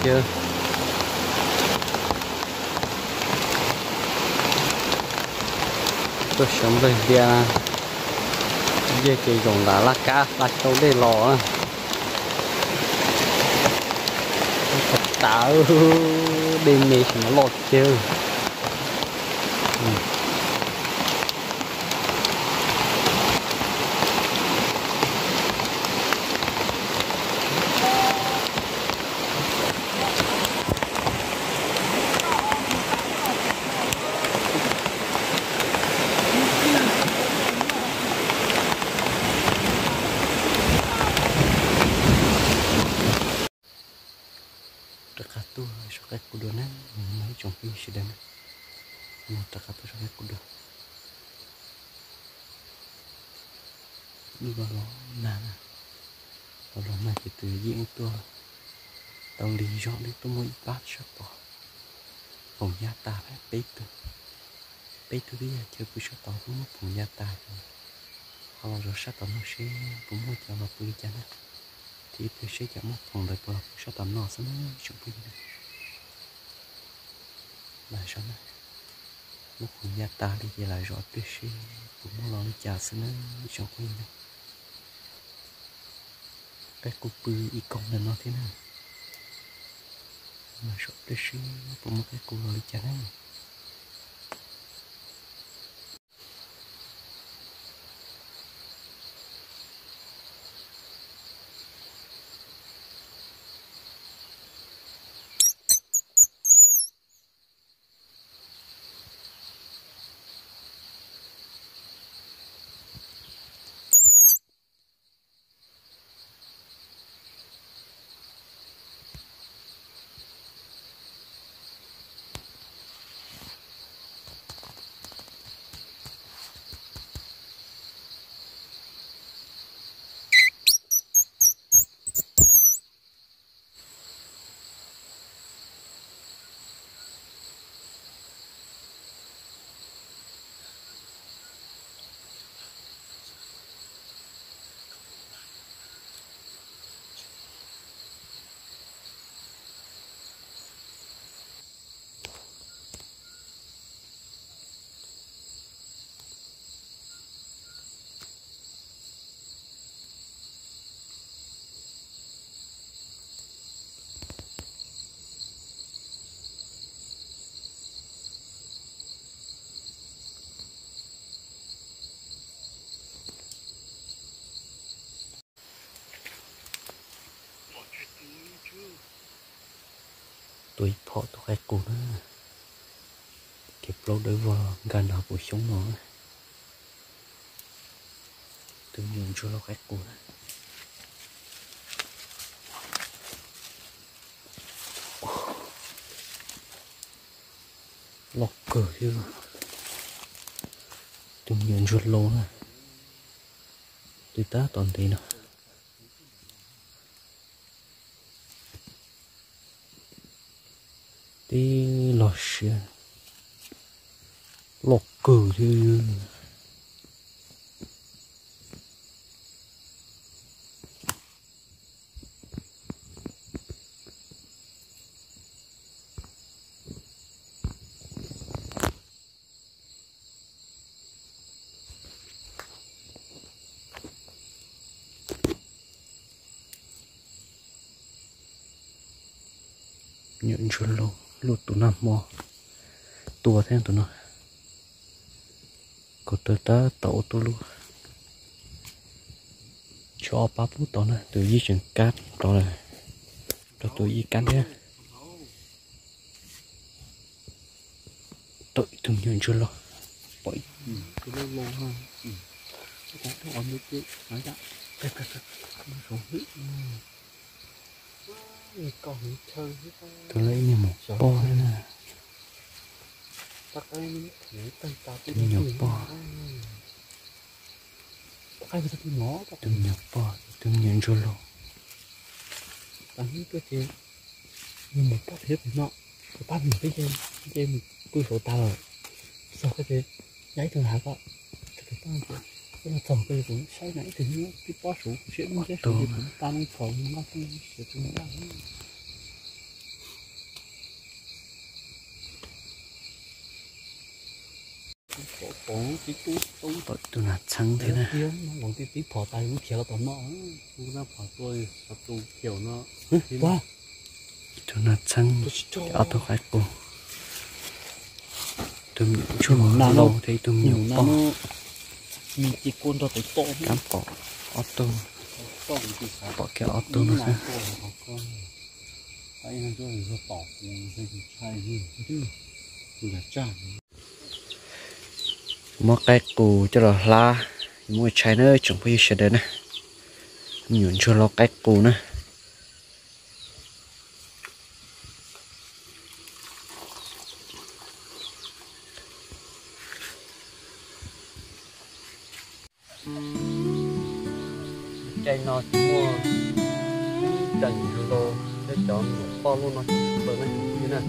Tuaj sawv nplawg hlias, yej ces zaum nram laj kab hla xyau dej los. Tag, dej me tsis mas loj kiag. Rov qab tuaj saum qaib qus dua na, ib tsoom phooj ywg sawv daws na, mus rov qab tuaj saum qaib qus dua. Dub los los nag na, los los nag ces tus yeej tuaj tau lig zog li, tuaj muaj ib pab sab tod, phoom ya tas peb tug, peb tug twb yog chaw pw sab tod twb muab phoom ya tas ces ho los zov sab tom no seb puas muaj cov los pw li cas na, thiab ib pliag seb cov muab phoom ntawd puas los pw sab tom no xwb na tsoom phooj ywg na. Mas zov na, muab phoom ya tas li ces lam zov ib pliag seb puas muaj los li cas xwb na tsoom phooj ywg na. Qaib qus pw ib koog ntawm no thiab na. Mas zov ib pliag seb puas muaj qaib qus los li cas na. Tua ib phom tus qaib qus na, kev plaub dawb vog nkag nrog puv xyoob no. Tus me nyuam ntsuag laus qaib qus na. Loj kawg thiab. Tus me nyuam ntsuag laus na, twb tab tom ntev no. Tib log siab loj kawg thiab. Nyuam ntsuag laus, luaj tus nag hmo tua thiab tus no. Kaus taw tab tom ua tuaj lub. Tshuav ob pab pub tod na, tus yij tseem kab rov lawm, rau tus yij kab thiab. Tau ib tug me nyuam ntsuag laus, pom ib tug lawv ib niag mus poj thiab na. Tus me nyuam poj, tus me nyuam poj, tus me nyuam ntsuag laus. Mus pab pem no, pab mus peb nce mus pw saud tas lawm. Txog koj ces ya ib tug hav ko, koj los txog koj ces kuv saib na ib tug twb pob saud kuv siab dub ntseb saud ces kuv pab noj txhos noj peb siav tus noj. Pom tus nas txheeb thiab na. Tus nas txheeb, ob tug qaib qus, tus me nyuam ntsuag hlau thiab ib tug me nyuam poj. Kab pom ob tug, pom kiag ob tug no xwb. Muab qaib qus coj los hlab, muab tshais na tsoom phooj ywg sawv daws na. Me nyuam ntsuag hlau qaib qus na. Caij no tsis muaj ib cov nyuam ntsuag hlau thiab cov me nyuam poj luaj no tsis tshua na,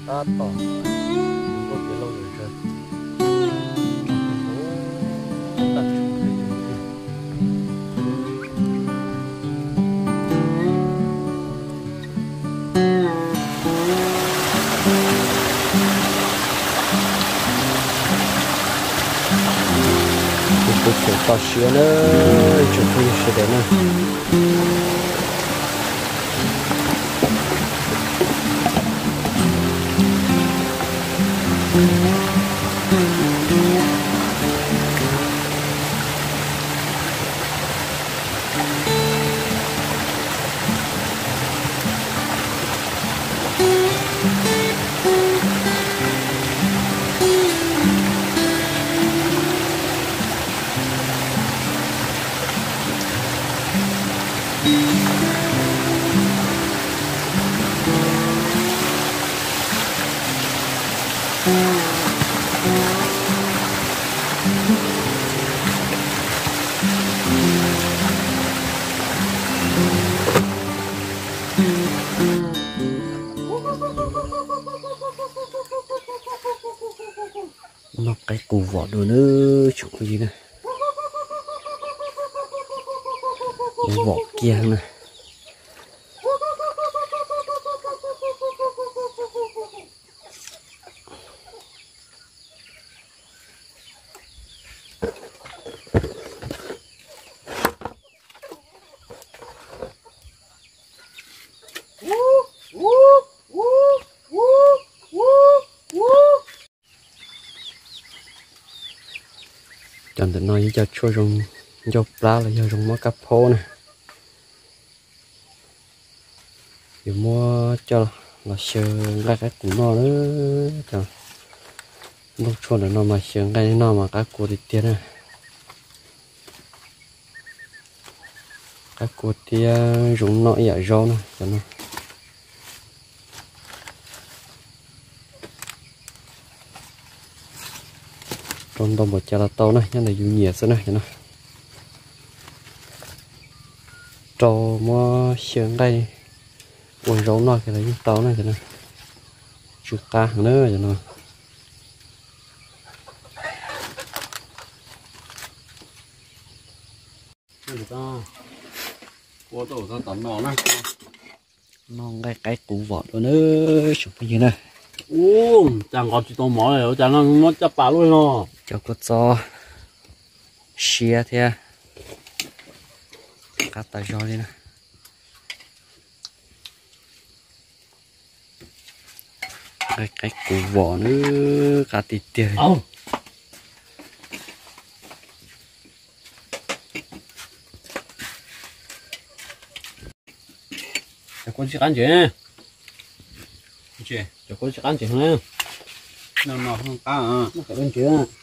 tab tom tuaj kev lauj zom zaws. Kuv tseem toj siab na, tsoom phooj ywg sawv daws na. Noj qaib qus vom dua na, tsoom phooj ywg na. Vom kiag na. Cov ntawm no yog cov tshuaj zoo ncauj plab los yog zoo mob kab phaub na. Yuav muab coj los xyaw nqaij qaib qus noj na. Cov nplooj tshuaj ntawm no mas xyaw nqaij noj mas qab kua tiag tiag na. Qab kua thiab zoo noj ib yam zaub na cov no. Rau ntau npaum cas los tau na, nyob ntawm yus nyiam xwb na cov no. Rau muab xyaw nqaij ua zaub noj kiag los yeej tau na cov no. Tsw qab heev na cov no. Noj nqaij qaib qus vom dua na, tsoom phooj ywg na. Ua cas nqos tsis tau mov li, ua cas no muab caj pas luaj li no. Cov kua txob siab thiab qab tas zog li na. Nqaij qaib qus vom na, qab tiag tiag li. Cov kua tsis qab ntsev, cov kua tsis qab ntsev heev. No no qab, ntsev.